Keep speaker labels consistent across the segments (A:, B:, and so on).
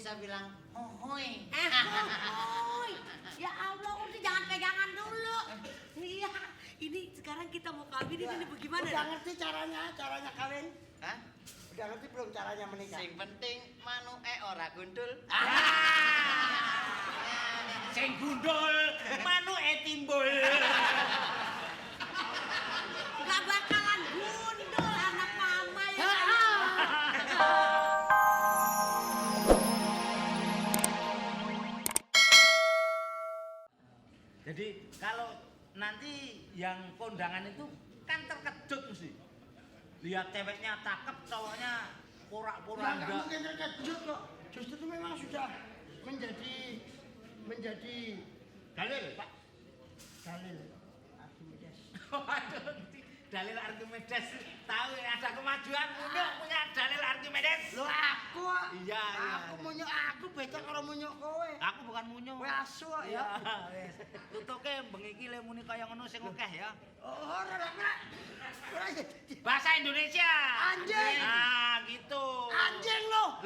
A: bisa bilang hohoi.
B: Hohoi. Ya Allah, udah jangan pegangan dulu. Iya, ini sekarang kita mau kawin ini bagaimana?
C: Udah ngerti caranya kawin?
A: Hah?
C: Udah ngerti belum caranya menikah?
A: Sing penting manuke ora gundul.
D: Sing gundul, manuke timbul.
B: Gak bakalan gundul anak mama ya.
D: Jadi kalau nanti yang kondangan itu kan terkejut mesti. Lihat ceweknya cakep, cowoknya porak-poranda.
C: Nggak mungkin terkejut kok. Justru itu memang sudah menjadi
D: dalil, Pak.
C: Dalil Archimedes.
D: Waduh, dalil Archimedes. Tahu ya, ada kemajuan munyuk punya dalil Archimedes.
C: Loh aku.
D: Iya, iya.
C: Aku munyuk aku beda karo munyuk kowe.
D: Aku bukan munyuk.
C: Kowe asu kok ya.
D: Wis. Tutuke bengi iki le muni kaya ngono sing akeh ya.
C: Oh, ora ora.
D: Bahasa Indonesia.
C: Anjing.
D: Nah, gitu.
C: Anjing lo.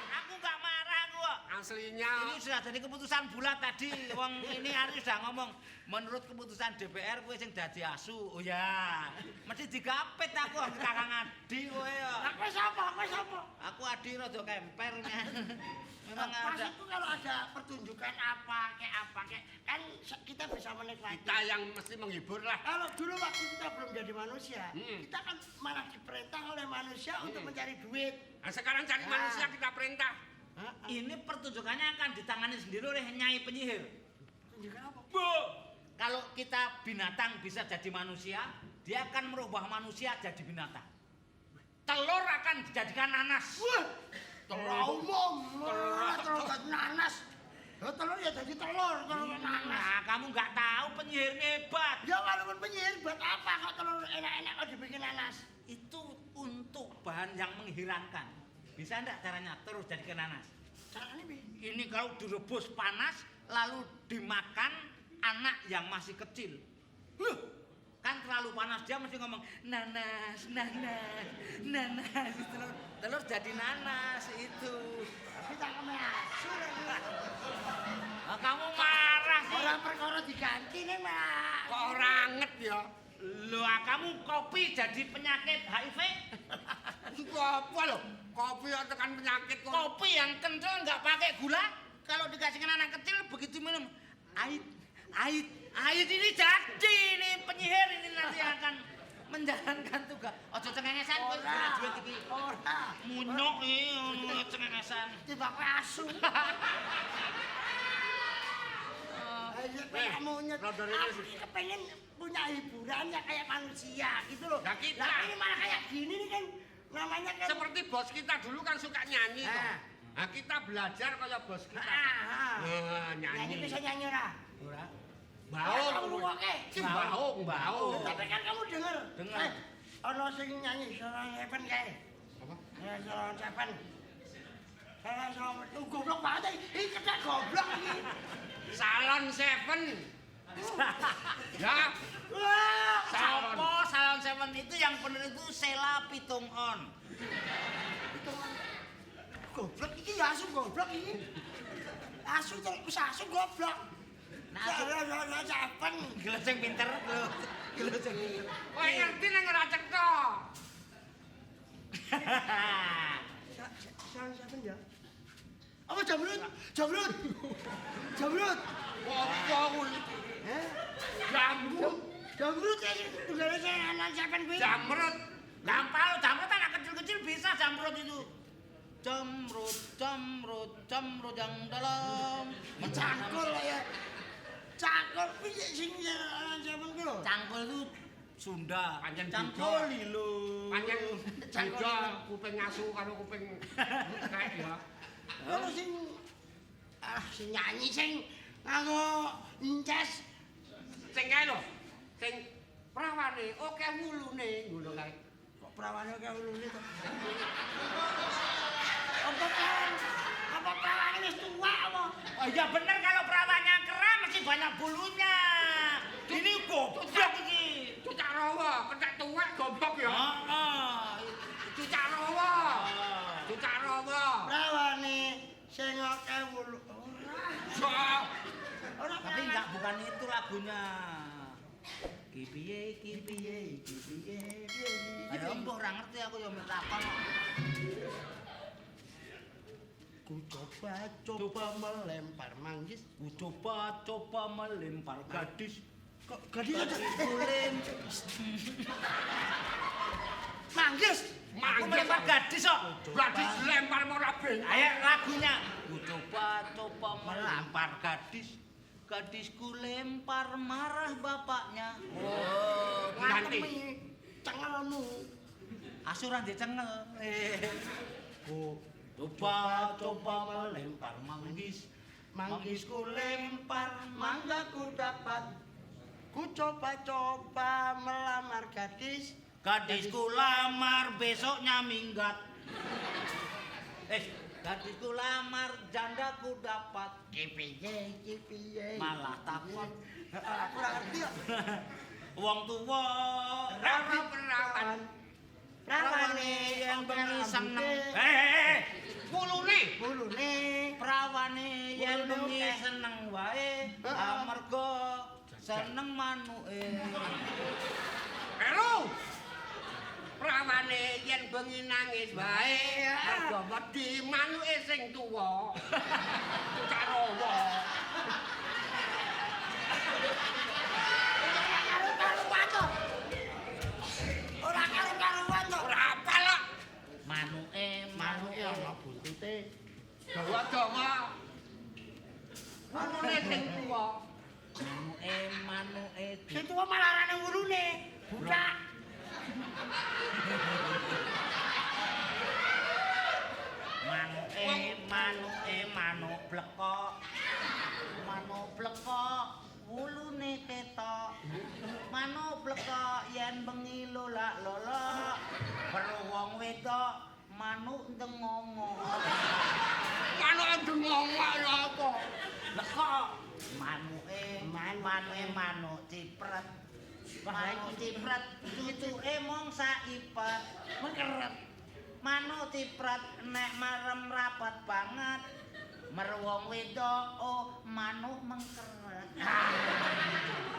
D: Aku enggak marah aku kok.
E: Aslinya
D: ini sudah jadi keputusan bulat tadi. Wong ini Ari sudah ngomong menurut keputusan DPR kowe sing dadi asu. Oh ya. Mesti digapit aku Kakang Adi kowe ya.
C: Aku sapa? Aku sapa?
D: Aku Adi rada kemper. Memang ada.
C: Maksudku kalau ada pertunjukan apa kayak kan kita bisa menikmati.
E: Kita yang mesti menghibur lah.
C: Kalau dulu waktu kita belum jadi manusia, kita kan malah diperintah oleh manusia untuk mencari duit.
E: Nah, sekarang cari manusia kita perintah.
D: Ini pertunjukannya akan ditangani sendiri oleh Nyai Penyihir.
C: Pertunjukan apa?
D: Bu, kalau kita binatang bisa jadi manusia, dia akan merubah manusia jadi binatang. Telur akan dijadikan nanas.
C: Wah, telur umum, telur jadi nanas. Telur ya jadi telur, telur nanas.
D: Nah, kamu nggak tahu penyihirnya hebat.
C: Ya walaupun penyihir buat apa kok telur enak-enak kok dibikin nanas?
D: Itu untuk bahan yang mengherankan. Bisa enggak caranya terus jadi nanas?
C: Caranya bi?
D: Ini kalau direbus panas lalu dimakan anak yang masih kecil. Loh, kan terlalu panas dia mesti ngomong nanas, nanas, nanas. Telur jadi nanas itu.
C: Tapi tak asu.
D: Nah, kamu marah sih.
C: Orang perkara diganti nih, Mak.
E: Kok ora anget ya?
D: Loh, kamu kopi jadi penyakit HIV?
E: Apa lho? Kopi kok tekan penyakit kok.
D: Kopi yang kental nggak pakai gula, kalau dikasihkan anak kecil begitu minum, ait, ait, ait ini jadi ini penyihir ini nanti akan menjalankan tugas. Ojo cengengesan kowe ora duit iki.
C: Ora.
D: Munyuk iki ngono cengengesan.
C: Tiba kowe asu. Ayo kayak monyet. Aku kepengen punya hiburan yang kayak manusia gitu loh.
E: Nah, kita.
C: Lah ini malah kayak gini nih kan namanya kan
E: seperti bos kita dulu kan suka nyanyi toh. Nah, kita belajar kayak bos kita. Nah, nyanyi.
C: Nyanyi bisa nyanyi ora?
D: Ora.
E: Baung.
C: Kamu ngrungokke.
E: Sing baung, baung.
C: Tapi kan kamu denger.
D: Denger.
C: Ana sing nyanyi Salon Seven kae.
E: Apa?
C: Salon Seven. Salon Seven. Goblok banget iki. Iki kethek goblok iki.
E: Salon Seven. Ya.
C: Wah,
E: Salon.
D: Sopo Salon Seven itu yang bener itu Sela Pitung On.
C: Pitung On. Goblok iki ya asu goblok iki. Asu terus asu goblok.
D: Nah, asu
C: Salon Seven.
D: Gelo sing pinter lho. Gelo sing pinter.
E: Kowe ngerti nang ora cetha.
C: Salon Seven ya. Apa jamrut? Jamrut. Jamrut.
E: Apa kuwi?
C: Heh?
E: Jamrut.
C: Jamrut ya tunggale Salon Seven kuwi.
E: Jamrut.
D: Gampang, jamrut anak kecil-kecil bisa jamrut itu. Jamrut, jamrut, jamrut yang dalam.
C: Cangkul ya. Cangkul piye sing Salon Seven kuwi lho?
D: Cangkul itu Sunda.
E: Pancen
D: cangkul lho.
E: Pancen beda kuping asu karo kuping kae ya.
C: Kalau sing sing nyanyi sing nganggo ences
E: sing kae lho. Sing prawane akeh wulune ngono kae.
C: Kok prawane akeh wulune to? Apa prawan? Apa prawane wis tuwa apa?
D: Oh iya bener kalau perawannya kera mesti banyak bulunya. Ini goblok iki.
E: Cucak rawa, kethek tuwek goblok ya.
D: Heeh.
E: Cucak rawa. Cucak rawa.
D: Tapi enggak, bukan itu lagunya. Ki piye, ki piye, ki piye. Ayo mbok ora ngerti aku ya mek takon.
C: Ku coba-coba melempar manggis.
D: Ku coba-coba melempar gadis.
C: Kok gadis aja?
D: Manggis. Aku melempar gadis kok.
E: Gadis dilempar ora ben.
D: Ayo lagunya. Ku coba-coba melempar gadis. Gadisku lempar marah bapaknya.
E: Oh, ganti.
C: Cengelmu.
D: Asuran dicengel. Ku coba-coba melempar manggis. Manggisku lempar, manggaku dapat.
C: Ku coba-coba melamar gadis.
D: Gadisku lamar, besoknya minggat. Gadisku lamar, jandaku dapat.
C: Ki piye, ki piye.
D: Malah takon.
C: Aku ora ngerti kok.
D: Wong tuwa
E: Rabi perawan.
C: Prawane
D: yen bengi seneng.
E: Wulune,
C: wulune.
D: Prawane yen bengi seneng wae, amarga seneng manuke.
E: Halo. Prawane yen bengi nangis wae, mergo wedi manuke sing tuwa. Carawa.
C: Ora karo-karuan to. Ora karo-karuan to.
E: Ora apal kok.
D: Manuke,
C: Manuke ana buntute.
E: Dawa-dawa. Wulune sing tuwa.
D: Manuke, manuke.
C: Sing tuwa malah arane wulune. Budak.
D: Manuke, manuke, manuk blekok. Manuk blekok, wulune ketok. Manuk blekok yen bengi lolak-lolok. Weruh wong wedok, manuk ndengongok.
E: Manuk ndengongok lho apa?
D: Blekok. Manuke, manuke, manuk cipret. Manuk cipret, cucuke mung saipet.
C: Mengkeret.
D: Manuk cipret nek marem rapet banget. Meruwong wedok, oh manuk mengkeret.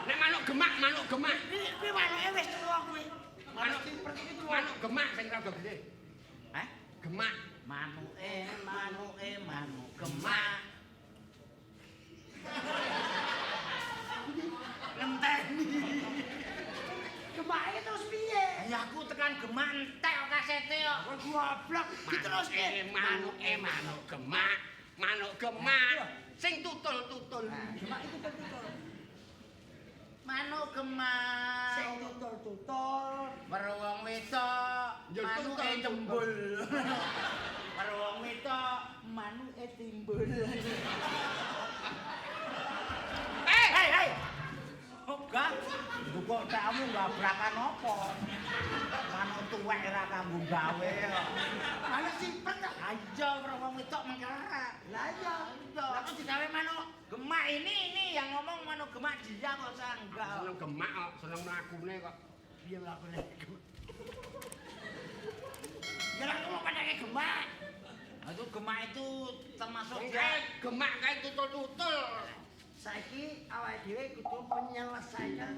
E: Nek manuk gemak, manuk gemak.
C: Kuwi manuke wis tuwa kuwi.
E: Manuk manuk gemak sing rada gedhe.
D: Hah?
E: Gemak.
D: Manuke, manuke, manuk gemak. Ngenteni.
C: Gemake terus piye?
D: Ya aku tekan gemak entek kok kasete kok.
C: Goblok, iki terus piye?
E: Manuke, manuk gemak, manuk gemak sing tutul-tutul.
C: Gemak itu tutul.
D: Manuk gemak
C: sing tutul-tutul.
D: Weruh wong wedok, manuke jembul. Weruh wong wedok, manuke timbul.
E: Hei,
D: hei. Enggak, kok kamu gabrakan apa? Manuk tuwek ora kanggo gawe kok.
C: Manuk sipet kok.
D: Ayo weruh wong wedok mengkerak.
C: Lah iya. Lah kok digawe manuk
D: gemak ini yang ngomong manuk gemak dia kok saya enggak.
E: Seneng gemak kok, seneng mlakune kok.
C: Piye mlakune gemak? Ya lah kok padake gemak.
D: Nah, itu gemak itu termasuk dia
E: gemak kae tutul-tutul.
C: Saiki awake dhewe kudu menyelesaikan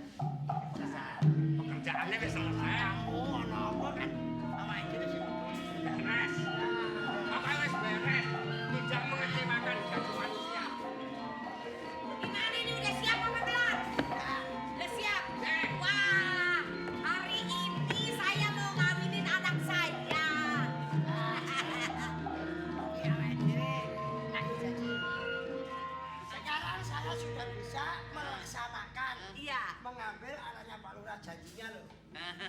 E: pekerjaannya wis selesai.
C: Oh, ana apa kan awake dhewe sing
E: beres. Pokoke wis beres, tidak mengecewakan jadi manusia.
B: Gimana ini udah siap apa belum? Udah siap? Wah, hari ini saya mau ngawinin anak saya.
C: Iya, awake dhewe lagi jadi. Sekarang saya sudah bisa melaksanakan.
B: Iya.
C: Mengambil anaknya Pak Lurah janjinya loh.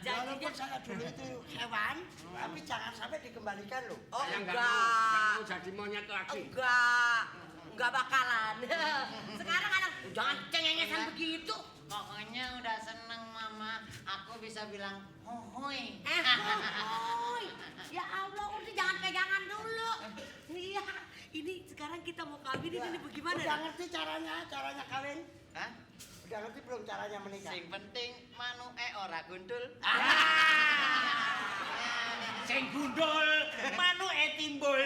B: Janjinya.
C: Walaupun saya dulu itu hewan, tapi jangan sampai dikembalikan loh.
B: Oh,
E: Saya
B: enggak.
E: Enggak mau jadi monyet lagi.
B: Enggak bakalan. Sekarang anak jangan cengengesan begitu.
A: Pokoknya udah seneng Mama, aku bisa bilang hohoi.
B: Hohoi. Ya Allah, udah jangan pegangan dulu. Iya, ini sekarang kita mau kawinin ini bagaimana?
C: Udah ngerti caranya kawin?
A: Hah?
C: Udah ngerti belum caranya menikah?
A: Sing penting manuke ora gundul.
D: Sing gundul, manuke timbul.